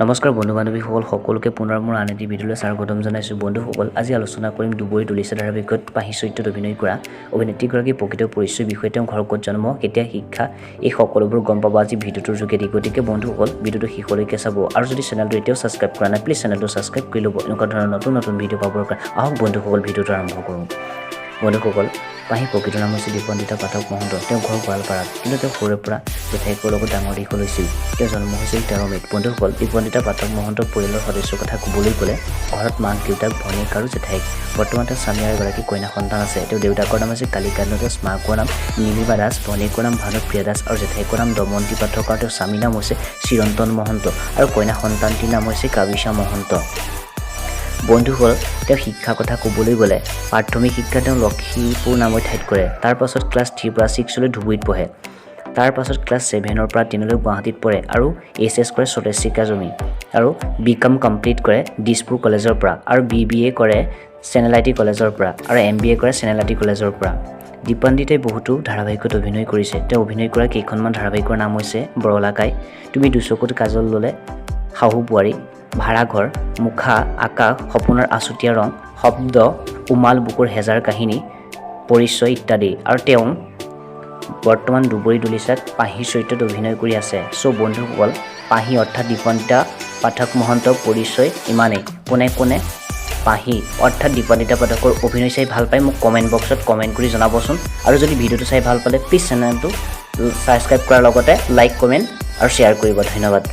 নমস্কাৰ বন্ধু বান্ধৱীসকল, সকলোকে পুনৰ মোৰ আন এটি ভিডিঅ'লৈ স্বাগতম জনাইছোঁ। বন্ধুসকল, আজি আলোচনা কৰিম দুবৰি দলিচা ধাৰাবাহিকত পাহি চৰিত্ৰত অভিনয় কৰা অভিনেত্ৰীগৰাকীৰ প্ৰকৃত পৰিচয়ৰ বিষয়ে, তেওঁ ঘৰ ক'ত, জন্ম কেতিয়া, শিক্ষা, এই সকলোবোৰ গম পাব আজি ভিডিঅ'টোৰ যোগেদি। গতিকে বন্ধুসকল, ভিডিঅ'টো শেষলৈকে চাব আৰু যদি চেনেলটো এতিয়াও ছাবস্ক্ৰাইব কৰা নাই, প্লিজ চেনেলটো ছাবস্ক্ৰাইব কৰি ল'ব এনেকুৱা ধৰণৰ নতুন নতুন ভিডিঅ' পাবৰ কাৰণে। আহক বন্ধুসকল, ভিডিঅ'টো আৰম্ভ কৰোঁ। বন্ধুসকল, পাহি প্ৰকৃত নাম হৈছে দীপন্দিতা পাঠক মহন্ত। তেওঁ ঘৰ গোৱালপাৰাত, কিন্তু তেওঁ সৰুৰে পৰা জেঠাইকৰ লগত ডাঙৰ দীঘল হৈছিল। তেওঁ জন্ম হৈছিল 13 মে'ত। বন্ধুসকল, দীপন্দিতা পাঠক মহন্ত পৰিয়ালৰ সদস্যৰ কথা ক'বলৈ গ'লে ঘৰত মাক, দেউতাক, ভনীয়েক আৰু জেঠাইক। বৰ্তমান তেওঁ স্বামী আৰু এগৰাকী কন্যা সন্তান আছে। তেওঁৰ দেউতাকৰ নাম হৈছে কালিকান্ত দাস, মাকৰ নাম নীলিমা দাস, ভনীয়েকৰ নাম ভানুপ্ৰিয়া দাস আৰু জেঠাইকৰ নাম দমন্তী পাঠক আৰু তেওঁৰ স্বামীৰ নাম হৈছে চিৰন্তন মহন্ত আৰু কন্যা সন্তানটিৰ নাম হৈছে কাবিশা মহন্ত। বন্ধুসকল, তেওঁ শিক্ষাৰ কথা ক'বলৈ গ'লে প্ৰাথমিক শিক্ষা তেওঁ লক্ষীপুৰ নামৰ ঠাইত কৰে। তাৰ পাছত ক্লাছ 3ৰ পৰা 6লৈ ধুবুৰীত পঢ়ে। তাৰ পাছত ক্লাছ 7ৰ পৰা 10লৈ গুৱাহাটীত পঢ়ে আৰু এইচ এছ কৰে স্বদেশী জমি আৰু বি কম কমপ্লিট কৰে দিছপুৰ কলেজৰ পৰা আৰু বি বি এ কৰে চেনেল I T কলেজৰ পৰা আৰু এম বি এ কৰে চেনেল I T কলেজৰ পৰা। দীপান্বিতাই বহুতো ধাৰাবাহিকত অভিনয় কৰিছে। তেওঁ অভিনয় কৰা কেইখনমান ধাৰাবাহিকৰ নাম হৈছে বৰলাকাই, তুমি দুচকুত কাজল ল'লে, শাহু বোৱাৰী, ভাড়াঘৰ, মুখা, আকাশ, সপোনৰ আছুতীয়া ৰং, শব্দ, উমাল বুকুৰ হেজাৰ কাহিনী, পৰিচয় ইত্যাদি। আৰু তেওঁ বৰ্তমান দুবৰি দলিচাত পাহি চৰিত্ৰত অভিনয় কৰি আছে। চ' বন্ধুসকল, পাহি অৰ্থাৎ দীপন্দিতা পাঠক মহন্ত পৰিচয় ইমানেই। কোনে কোনে পাহি অৰ্থাৎ দীপান্বিতা পাঠকৰ অভিনয় চাই ভাল পায়, মোক কমেণ্ট বক্সত কমেণ্ট কৰি জনাবচোন। আৰু যদি ভিডিঅ'টো চাই ভাল পালে, প্লিজ চেনেলটো ছাবস্ক্ৰাইব কৰাৰ লগতে লাইক, কমেণ্ট আৰু শ্বেয়াৰ কৰিব। ধন্যবাদ।